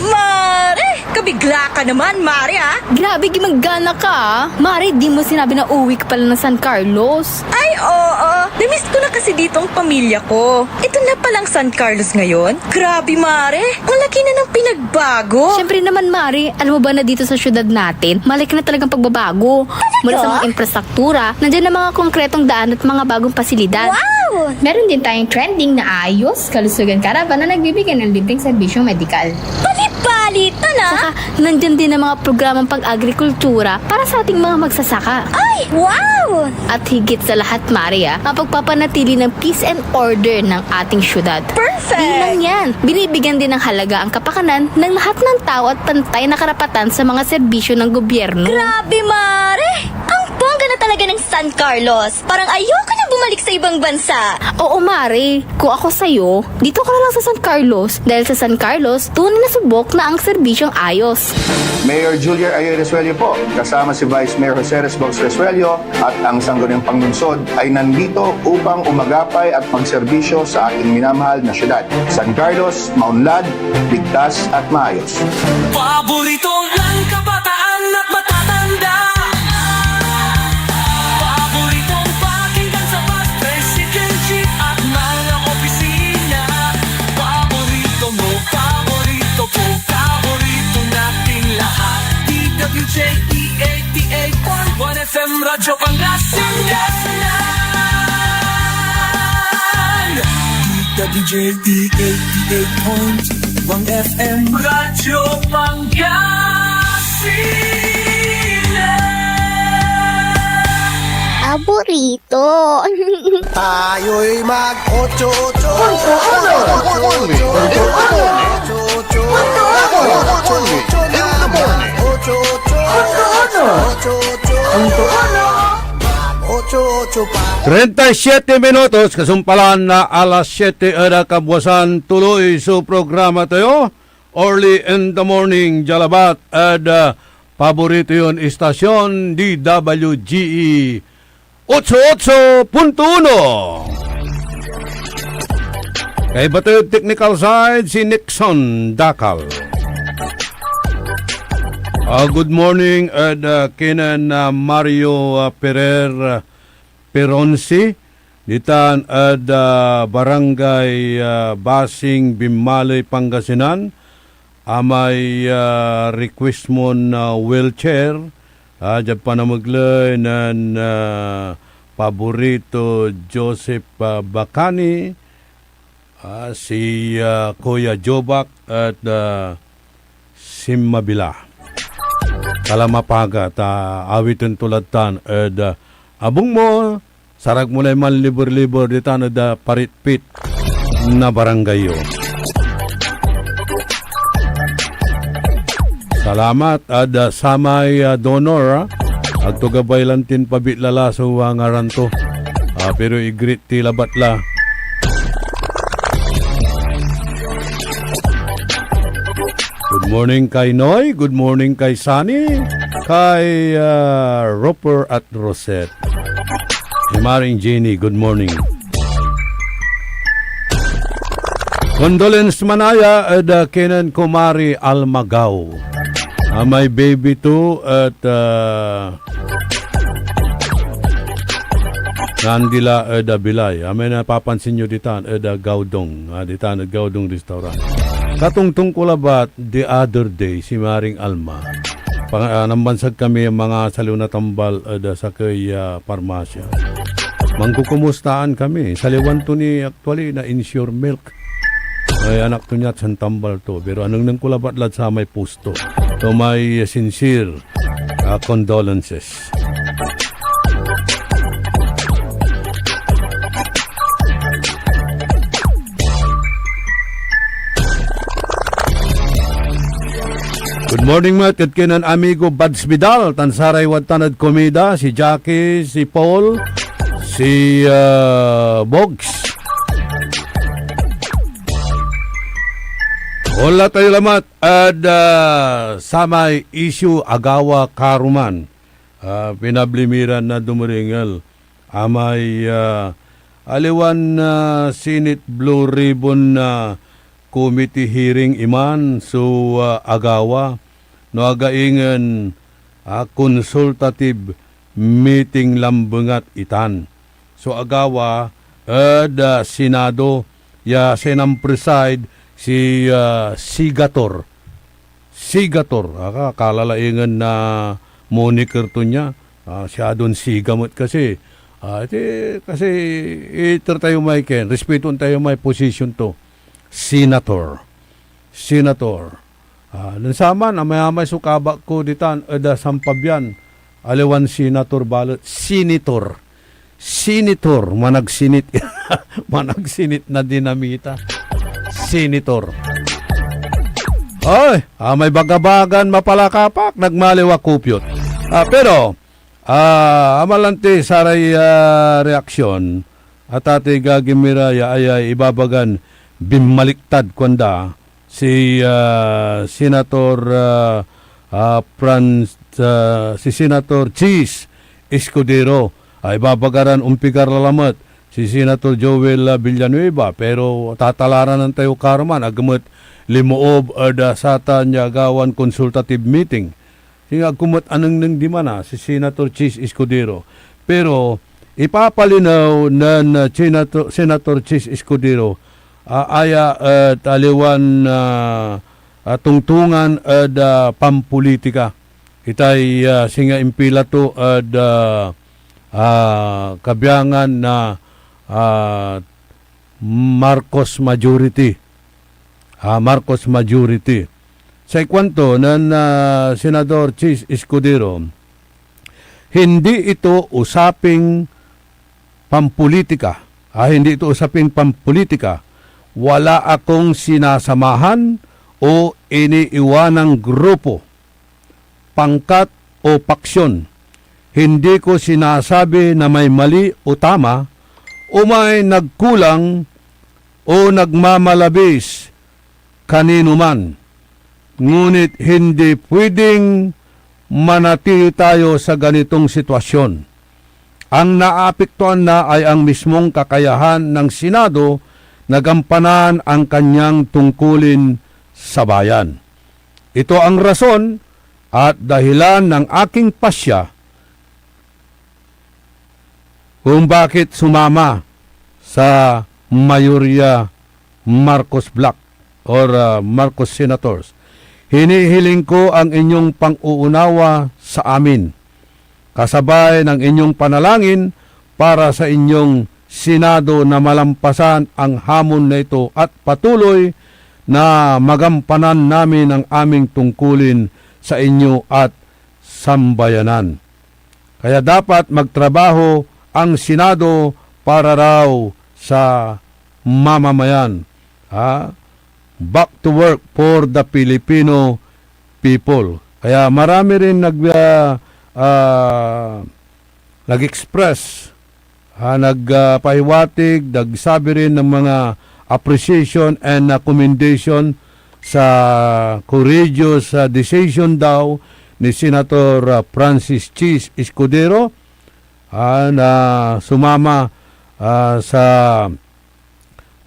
Mare! Kabigla ka naman, Mare, ah! Grabe, gimanggana ka, ah! Mare, di mo sinabi na uwi ka pala ng San Carlos. Ay, oo. Namiss ko na kasi ditong pamilya ko. Ito na palang San Carlos ngayon. Grabe, Mare. Ang laki na ng pinagbago. Siyempre naman, Mare. Alam mo ba na dito sa syudad natin, malaki na talagang pagbabago. Talaga? Mula sa mga infrastruktura, nandiyan na mga konkretong daan at mga bagong pasilidad. Wow! Meron din tayong trending na Ayos Kalusugan Caravan na nagbibigay ng libreng serbisyong medikal. Bali-bali, tana! Saka, nandyan din ang mga programang pag-agrikultura para sa ating mga magsasaka. Ay, wow! At higit sa lahat, Mare, ah, ang pagpapanatili ng peace and order ng ating syudad. Perfect! Di lang yan, binibigyan din ng halaga ang kapakanan ng lahat ng tao at pantay na karapatan sa mga serbisyo ng gobyerno. Grabe, Mare! Ang bongga na talaga ng San Carlos! Parang ayoko na bumalik sa ibang bansa! Oo, Mare. Kung ako sa'yo, dito ka na lang sa San Carlos, dahil sa San Carlos, tunay na subok na ang serbisyong ayos. Mayor Julier Ayoy Resuello po, kasama si Vice Mayor Jose Resbox Resuello at ang Sangguniang Panlungsod ay nandito upang umagapay at magserbisyo sa ating minamahal na syudad. San Carlos, maunlad, ligtas at maayos. Paborito ng kabataan at matatanda. Paboritong pakinggan sa bus, tricycle, jeep at mga opisina. Paborito mo, paborito ko, paborito nating lahat. D W J E eighty-eight point one F M Radyo Pangasinan. D W J E eighty-eight point one F M Radyo Pangasinan. Paborito. Tayo'y mag-otso-otso. Otso-otso. Otso-otso. Otso-otso. Otso-otso. Treinta y siete minutos, kasumpalan na alas siete ed kabuasan, tuloy so programa tayo, Early in the Morning, dia labat ed, ah, paborito yon istasyon, D W G E otso otso punto uno. Kaiba tayo technical side, si Nixon Dacal. Ah, good morning, ed, ah, kinen, ah, Mario, ah, Perer, ah, Peronsi, ditan ed, ah, Barangay, ah, Basing, Bimali, Pangasinan, amay, ah, request mon, ah, wheelchair, ah, diad panamegley nen, ah, paborito Joseph, ah, Bacani, ah, si, ah, Kuya Jobak et, ah, sinmabila. Kala mapaga ta awiten to lad tan ed, ah, abung mo, sarag mo lay manliber-liber ditan ed, ah, paritpit na barangay yo. Salamat ed, ah, samay, ah, donor, ah. Agto gabay lan tinpabitla la so, ah, ngaran to. Ah, pero i-greet ti labat la. Good morning kay Noy. Good morning kay Sunny. Kay, ah, Roper at Rosette. Hi Maring Jenny, good morning. Condolence manaya ed, ah, kinen Kumari Almagaw. Ah, may baby to et, ah, nandila ed, ah, bilay. Amay napapansin yo ditan ed, ah, Gaudong. Ah, ditan ed Gaudong Restaurant. Katongtong ko labat the other day si Maring Alma. Pang-, ah, nambansag kami a mangasaliw na tambal ed, ah, sakey, ah, parmasya. Mankukumustaen kami. Saliwan to ni, actually, na Ensure Milk. Ay, anak to niat san tambal to. Pero anengneng ko labat lad samay post to. So, my sincere, ah, condolences. Good Morning met ed kinen amigo Bads Vidal, tan saray wadtan ed komida, si Jackie, si Paul, si, ah, Bogs. Wala tayo lamat ed, ah, samay issue, agawa, karuman. Ah, pinabli mi ran na dumeringel. Amay, ah, aliwan, ah, Senate Blue Ribbon na committee hearing iman so, ah, agawa, no ag ingen, ah, consultative meeting lambengat itan. So agawa ed, ah, Senado ya say nan-preside si, ah, Sigator. Sigator, aka-, akala la ingen na moniker to nia. Ah, si Adon Siga met kasi. Ah, iti, kasi iter tayo may ken, respetoen tayo may position to. Senator. Senator. Ah, nen saman, amayamay so kabak ko ditan ed, ah, sampabian. Aliwan senator balet, senator. Senator, managsinit. Managsinit na dinamita. Senator. Ay, ah, may bagabagan mapalakapak, nagmaliw a kupyot. Ah, pero, ah, amalanti saray, ah, reaksyon, at atay gagimira ya ayay ibabagan binmaliktad, kuanda, si, ah, Senator, ah, ah, Franz, ah, si Senator Chiz Escudero. Ay, ibabaga ran ompigar la lamet si Senator Joel, ah, Villanueva, pero tatalaranan tayo karuman, ag met linmoob ed, ah, satan ya agawan consultative meeting. Singa ag ko met anengneng diman, ah, si Senator Chiz Escudero. Pero ipapalinew nen, ah, Senator, Senator Chiz Escudero, ah, aya et aliwan, ah, ah, tongtongan ed, ah, pampolitika. Itay, ah, singa impila to ed, ah, ah, kabiangan na, ah, Marcos majority. Ah, Marcos majority. Say kuanto nen, ah, Senador Chiz Escudero, hindi ito usaping pampolitika. Ah, hindi ito usaping pampolitika. Wala akong sinasamahan o iniiwanang grupo, pangkat o paksyon. Hindi ko sinasabi na may mali o tama, o may nagkulang o nagmamalabis kanino man. Ngunit hindi pwedeng manatili tayo sa ganitong sitwasyon. Ang naapektuhan na ay ang mismong kakayahan ng Senado na gampanan ang kanyang tungkulin sa bayan. Ito ang rason at dahilan ng aking pasya kung bakit sumama sa mayorya Marcos bloc or, ah, Marcos senators. Hinihiling ko ang inyong pang-uunawa sa amin, kasabay ng inyong panalangin para sa inyong Senado na malampasan ang hamon na ito at patuloy na magampanan namin ang aming tungkulin sa inyo at sambayanan. Kaya dapat magtrabaho ang Senado para raw sa mamamayan. Ha? Back to work for the Filipino people. Kaya marami rin nag, ah, ah, nag-express, ah, nag, ah, pahiwatig, nagsabi rin ng mga appreciation and, ah, commendation sa courageous, ah, decision daw ni Senator, ah, Francis Chiz Escudero, ah, na sumama, ah, sa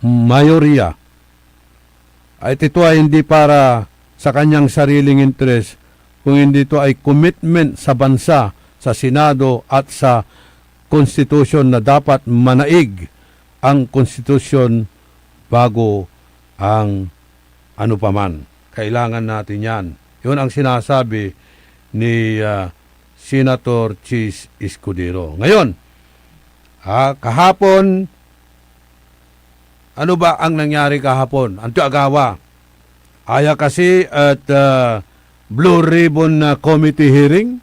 mayorya. Ay, ito ay hindi para sa kanyang sariling interes, kung hindi ito ay commitment sa bansa, sa Senado at sa Konstitusyon na dapat manaig ang Konstitusyon bago ang ano pa man. Kailangan natin yan. Yun ang sinasabi ni, ah, Senator Chiz Escudero. Ngayon, ah, kahapon, ano ba ang nangyari kahapon? Anto agawa? Aya kasi at, ah, Blue Ribbon na committee hearing?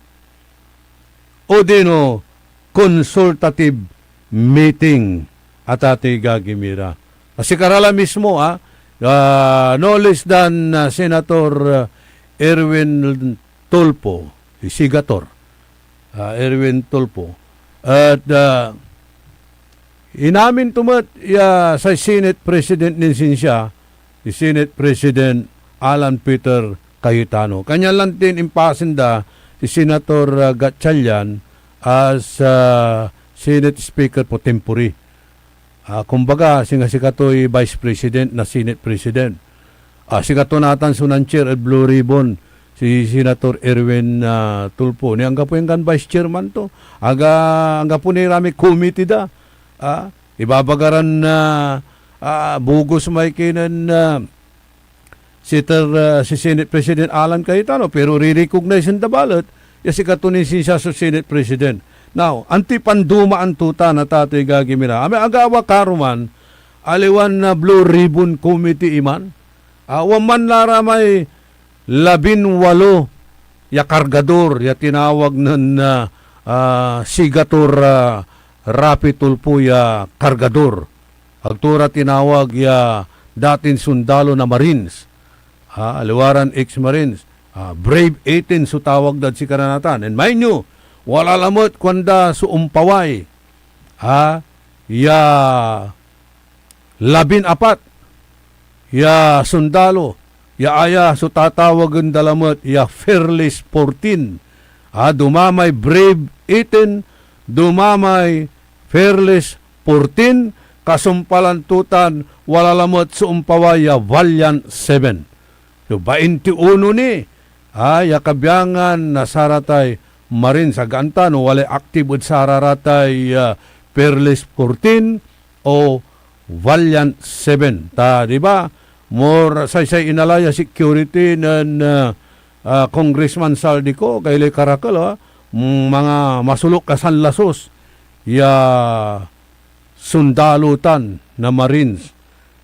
Odino consultative meeting, atati gagimira. Sikara la mismo, ah, ah, no less than, ah, Senator, ah, Erwin Tulfo, si Segator, ah, Erwin Tulfo. At, ah, inamin to met ya say Senate President nin sinsia, si Senate President Alan Peter Cayetano. Kanyan lantin impasen da si Senator, ah, Gatchalian as, ah, Senate Speaker pro tempore. Ah, kumbaga, singa sikatoy Vice President na Senate President. Ah, sikato natan so nan-chair ed Blue Ribbon, si Senator Erwin, ah, Tulfo. Ni anggapo yan kan Vice Chairman to. Aga, anggapo ni ramay committee da. Ah, ibabaga ran, ah, ah, bogus may kinen, ah, Senator, ah, si Senate President Alan Cayetano, pero re-recognize da balet ya sikato ni sinsia so Senate President. Now, antoy pandumaan to tan, a, tatay gagi mi ra? Amay agawa karuman, aliwan na Blue Ribbon Committee iman, ah, wan man la ra may labinwalo ya kargador ya tinawag nen, ah, ah, Segator, ah, Raffy Tulfo ya kargador. Agto ra tinawag ya datin sundalo na Marines. Ah, aliwa ran ex-Marines. Ah, Brave eighteen so tawag dad sikara natan. And mind you, wala lamet kuanda so ompaway, ah, ya labin-apat ya sundalo, ya aya so tatawagen da lamet ya Fearless fourteen. Ah, dumamay Brave eighteen, dumamay Fearless fourteen, kasumpalan to tan wala lamet so ompaway ya Valiant seven. So, bainti uno ni, ah, ya kabiangan na saratay Marines. Agaan ta no walay active ed sararatay, ah, Fearless fourteen o Valiant seven. Ta, di ba, more saysay inala ya security nen, ah, ah, Congressman Zaldy Co, kailay karakel, ah, mm, mga masolok a sanlasus ya sundalo tan na Marines.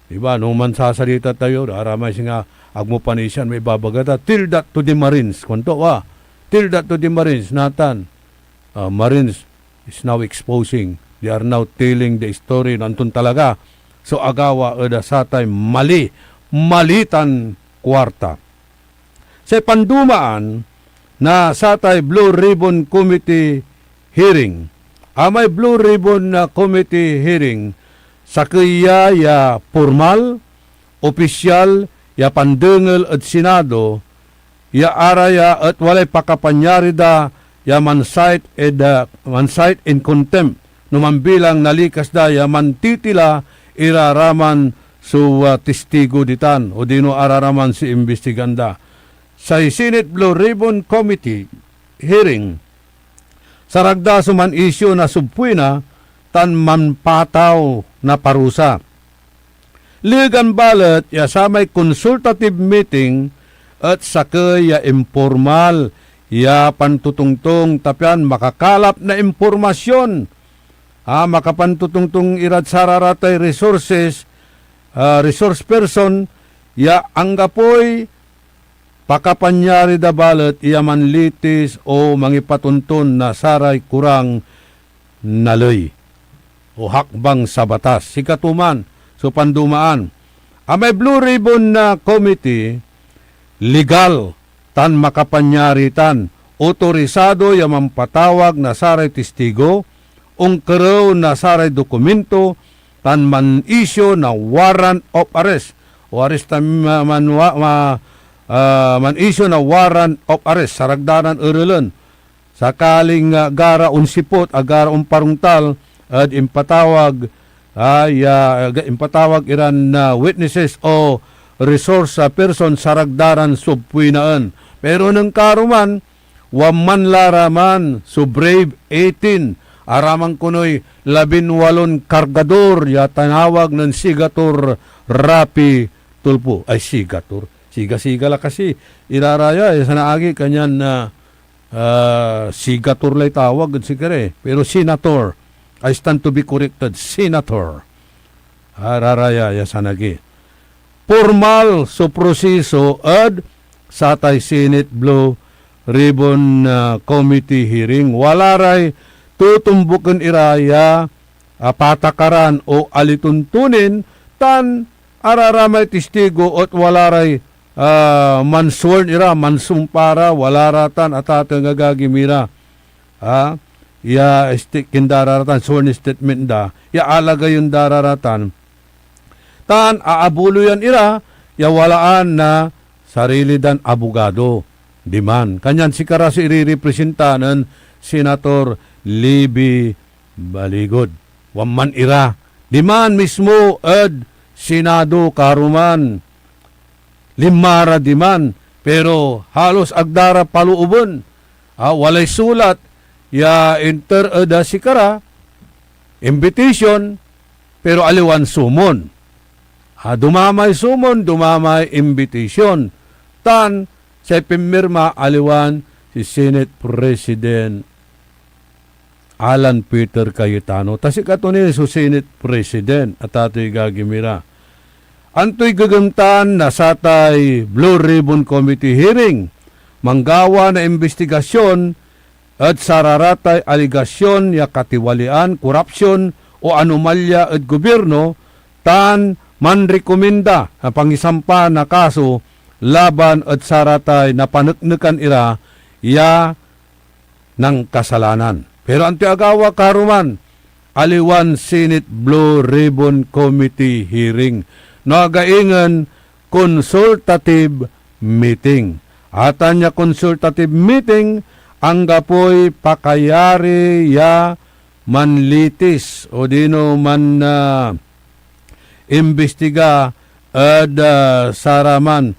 Di ba, no mansasalita tayo, aramay singa agmo panisian may ibabaga ta, "Tell that to the Marines," kuanto, ah, "Tell that to the Marines," natan, ah, Marines is now exposing, they are now telling the story no anton talaga so agawa ed satay mali, mali tan kuarta. Say pandumaan na satay Blue Ribbon Committee hearing. Amay Blue Ribbon, ah, Committee hearing, sakey ya ya pormal, opisyal ya pandengel ed Senado, ya ara ya et walay pakapanyari da ya man-cite ed, ah, man-cite in contempt no mambilang nalikas da ya mantitila ira ra man so, ah, tistigo ditan, odino ara ra man so imbistigaan da. Say Senate Blue Ribbon Committee hearing, sarag da so man-issue na subpoena tan manpataw na parusa. Legan balet ya samay consultative meeting et sakey ya impormal ya pantotongtong ta pian makakalap na impormasyon a makapantotongtong irad sararatay resources, ah, resource person ya anggapoy pakapanyari da balet ya manlitis o mangipatonton na saray kurang na ley o hakbang sa batas. Sikato man so pandumaan. Amay Blue Ribbon na Committee, legal tan makapanyari tan otorisado ya mampatawag na saray tistigo, onkerew na saray dokumento, tan man-issue na warrant of arrest o aresta, ma-, manwa-, ma-, ah, man-issue na warrant of arrest, sarag da ran erelen. Sakaling, ah, agara onsiput, agara omparongtal ed impatawag, ah, ya, ah, impatawag iran, ah, witnesses o resource, ah, person, sarag da ran subpoenaen. Pero nen karuman, wan man la ra man so Brave eighteen, araman konoy labinwalon kargador ya tinawag nen Segator Raffy Tulfo. Ay, Segator. Siga-siga la kasi. Iraraya, ya sanaagi, kanyan, ah, ah, Segator lay tawag ed sikara, eh. Pero Senator. I stand to be corrected. Senator. Ah, raraya, ya sanaagi. Pormal so proseso ed satay Senate Blue Ribbon, ah, Committee hearing. Wala ray totombuken ira ya, ah, patakaran o alitontonin tan araramay tistigo et wala ray ah, mansworn ira, mansumpa ra, wala ra tan atateng, agagi mi ra. Ah, ya sti-, kinda ra tan sworn statement da, ya alagayen da ra tan. Tan aabuloyan ira ya walaan na sarili dan abogado diman. Kanyan sikara so irerepresenta nen Senator Libby Baligod. Wadman ira diman mismo ed Senado, karuman. Linma ra diman, pero halos agda ra palooben. Ah, walay sulat ya inter ed, ah, sikara, invitation, pero aliwan summon. Ah, dumamay summon, dumamay invitation. Tan say pinmirma, aliwan si Senate President Alan Peter Cayetano. Ta sikato ni so Senate President, atatoy gagimira. Antoy gegemtan na satay Blue Ribbon Committee hearing? Manggawa na imbestigasyon ed sararatay aligasyon ya katiwalian, korupsyon, o anomalya ed gobyerno, tan manrekomenda na pangisampa na kaso laban ed saratay napaneknekan ira ya nankasalanan. Pero antoy agawa, karuman? Aliwan Senate Blue Ribbon Committee hearing. No aga ingen consultative meeting. Atan ya consultative meeting, anggapoy pakayari ya manlitis odino man, ah, imbestiga ed, ah, saraman,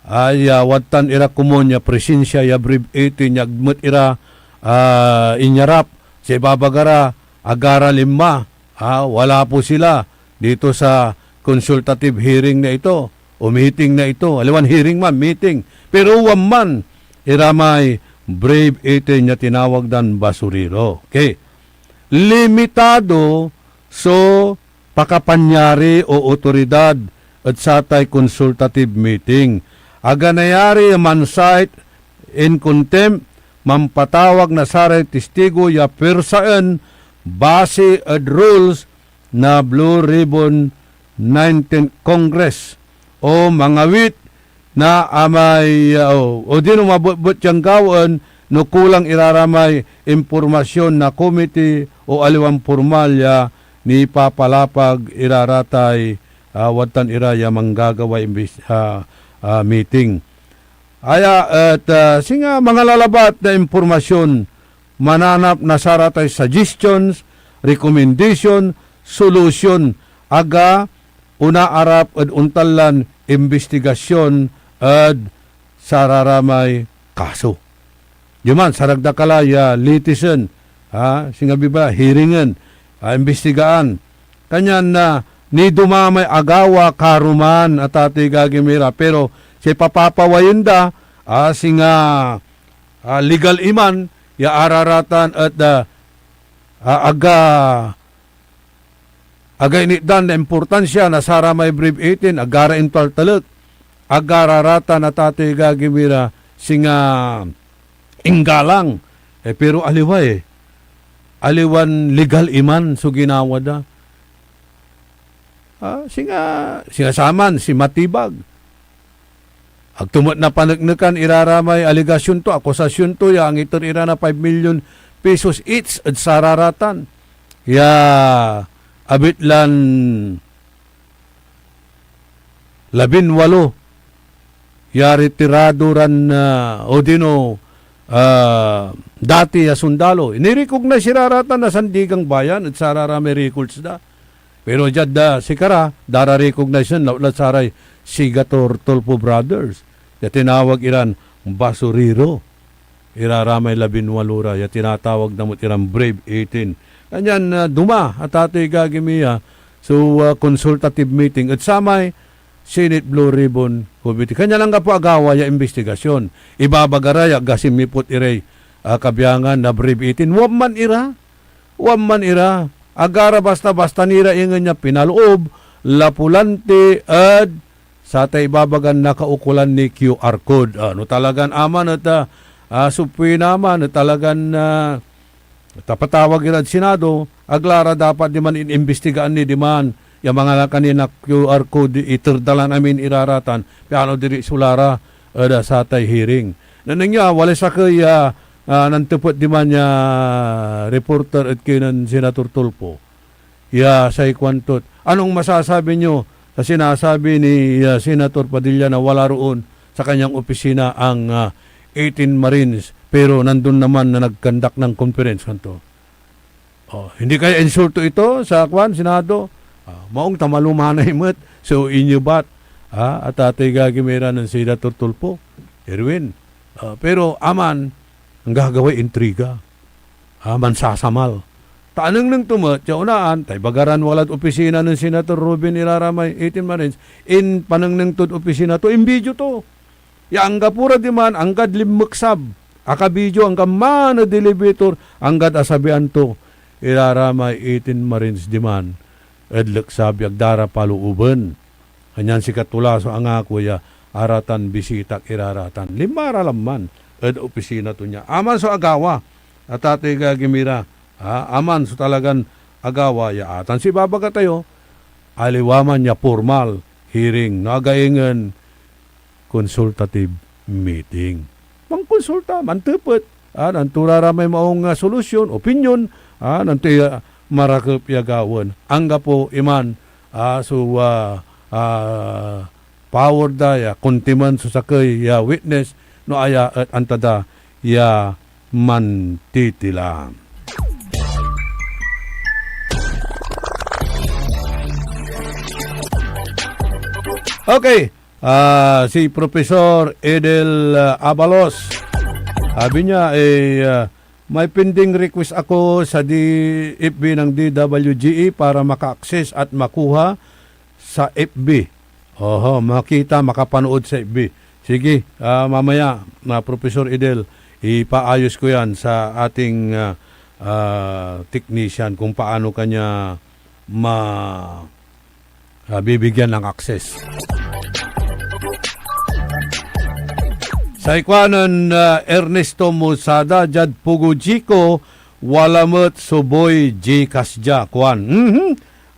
ah, ya wadtan ira komun ya presensia ya Brave eighteen, ya agmet ira, ah, inyarap. Say ibabaga ra, agara linma, ah, wala po sila dito sa consultative hearing na ito, o meeting na ito. Aliwan hearing man, meeting. Pero wadman ira may Brave eighteen ya tinawag dan basuriro. Okay. Limitado so pakapanyari o otoridad ed satay consultative meeting. Aga nayari ya man-cite in contempt, mampatawag na saray tistigo ya puersaen base ed rules na Blue Ribbon nineteenth Congress, o mangawit na amay, ah, o, odino mabetbet yan gawaen no kulang ira ra may impormasyon na komiti o aliwan pormal ya nipapalapag ira ra tay, ah, wadtan ira ya manggagaway imbis-, ah, ah, meeting. Aya et, ah, singa mangalalabat na impormasyon, mananap na saratay suggestions, recommendation, solution, aga onaarap ed ontan lan imbestigasyon ed sararamay kaso. Diman, sarag da ka la ya litisen, ha, singa biba, hearingen, ah, imbistigaan. Kanyan, ah, nidumamay agawa, karuman, atatoy gagimira, pero say papapawayen da, ah, singa, ah, legal iman ya araratan et, ah, ah, aga, aga initdan na importansya na saramay Brave eighteen, agara intaltalek, agararatan, atatoy gagimira, singa inggalang. Eh, pero aliwa, eh. Aliwan legal iman so ginawa da. Ah, singa, singa saman, si Matibag. Agto met napaneknekan ira ra may aligasyon to, akusasyon to, ya angiter ira na five million pesos each ed sararatan. Ya abet lan labinwalo ya retirado ran, ah, odino, ah, dati ya sundalo. Ni-recognize ira ra tan na Sandigang Bayan ed sararamay records da. Pero diad, ah, sikara, dara recognize nen, lautlad saray Segator Tulfo Brothers, ya tinawag iran basuriro. Ira ra may labinwalo ra ya tinatawag da met iran Brave eighteen. Kanyan, ah, duma, atatoy gagimira, so, ah, consultative meeting et samay Senate Blue Ribbon Committee. Kanyan anggapo agawa ya imbestigasyon. Ibabaga ra ya agga sinmiput iray, ah, kabiangan na Brave eighteen. Wadman ira. Wadman ira. Agara basta-basta ni ra ingen ya pinaloob, lapulante ed satay ibabagan nakaukolan ni Q R code. Ah, no talagan aman et, ah, ah, supwi naman et talagan, ah, tapatawag irad Senado, agla ra dapat diman inimbestigaan ni diman Ya mangala kanin a Q R code, iter da lan amin ira ratan, piano diri so lara ed, ah, satay hearing. Nengneng ya, walay sakey ya, ah, nantepet diman ya reporter ed kinen Senator Tulfo. Ya say kuantot, "Anong masasabi nyo sa sinasabi ni, ah, Senator Padilla na wala roon sa kanyang opisina ang, ah, eighteen Marines, pero nandun naman na nagkandak ng conference?" kuanto. Oh, hindi kaya insulto ito sa, kuan, Senado? Ah, maong ta malumanay met so inyebat, ah, at atay gagimera nen Senator Tulfo, Erwin. Ah, pero aman, anggagaway intriga. Ah, mansasamal. Ta anengneng to met, ya unaan, tay bagaran walad opisina nen Senator Robin ira ramay eighteen Marines, in panengneng tod opisina to, invideo to. Ya anggapo ra diman, anggad linmeksab, akabidyo, anggan man ed elevator, anggad asabian to, ira ramay eighteen Marines diman ed leksab ya agda ra palooben. Kanyan sikato la so angako ya aratan bisitak ira ratan. Linma ra la man ed opisina to nia. Aman so agawa, atatey gagimera, ah, aman so talagan agawa ya atan so ibabaga tayo, aliwa man ya formal hearing, no, againgen consultative meeting. Mankonsulta, mantepet, ah, nanto ra ramay maong a solusyon, opinyon, ah, nantoy, ah, marakep ya gawaen. Anggapo iman, ah, so, ah, ah, power da ya kontiman so sakey ya witness no aya et anta da ya mantitila. Okay, ah, si Professor Edel, ah, Abalos, sabi niya, eh, ah, "May pending request ako sa D-, F B ng D W G E para maka-access at makuha sa F B." Oho, makita, makapanood sa F B. Sige, ah, mamaya, na Professor Edel, ipaayos ko yan sa ating, ah, ah, technician kung paano kanya ma-, ah, bibigyan ng access. Say kuanen, ah, Ernesto Musada, diad Pugo Chico, wala met so boy Gcash dia, kuan. Mhm.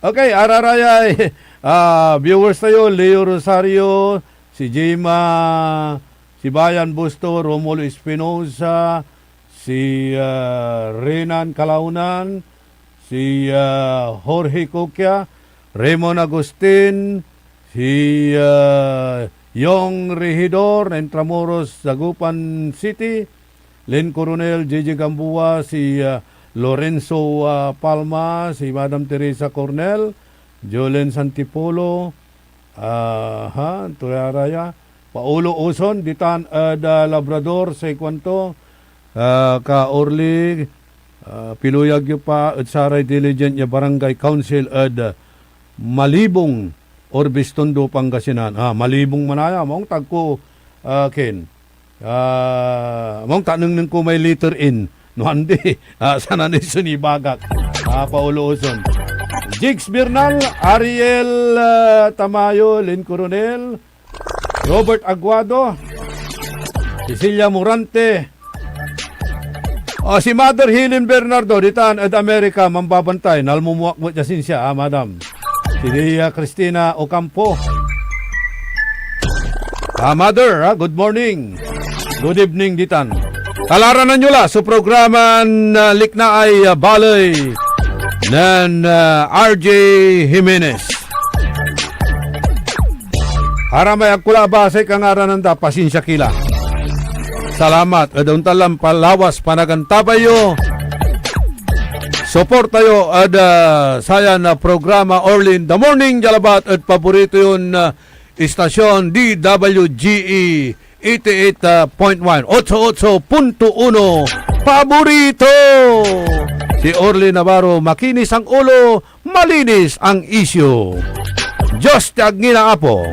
Okay, ararayay, ah, viewers tayo, Leo Rosario, si Jema, si Bayan Busto, Romulo Espinosa, si, ah, Renan Kalaunan, si, ah, Jorge Coquia, Raymond Agustin, si, ah, Yong Regidor na Intramuros, Dagupan City, Lynn Coronel, J J Gamboa, si, ah, Lorenzo, ah, Palma, si Madam Teresa Cornel, Jolene Santipolo, aha, anto ra ya, Paolo Oson, ditan ed, ah, Labrador, say kuanto, ah, ka Orly, ah, piluyag yo pa ed saray diligent ya barangay council ed, ah, Malibong, Orbis Tondo, Pangasinan. Ah, Malibong manaya, maong tagko, ah, Ken. Ah, maong ta nengneng ko may letter N. No andi, ah, sana ni so nibagak. Ah, Paolo Oson. Jigs Bernal, Ariel, ah, Tamayo, Lynn Coronel, Robert Aguado, Cecilia Morante. Ah, si Mother Helen Bernardo, ditan ed Amerika, manbabantay. Nalmumuak met ya sinsia, ah, madam. Si Dia Cristina Ocampo. Ah, Mother, ah, good morning. Good evening, ditan. Kalaranan yo la so programan, ah, Liknaay, ah, Baley nen, ah, R J Jimenez. Aramay agko la abasay kangaranan da, pasinsia ki la. Salamat ed ontan lan palawas panagantabay yo. Suporta yo ed, ah, sayan, ah, programa Early in the Morning, dia labat ed paborito yon, ah, istasyon, D W G E eighty-eight point one, otso otso punto uno, paborito. Si Orly Navarro, makinis ang ulo, malinis ang isyu. Diyos ti agngina, Apo.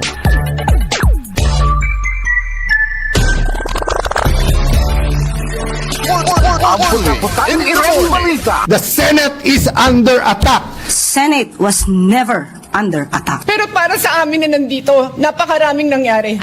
The Senate is under attack. Senate was never under attack. Pero para sa amin na nandito, napakaraming nangyari.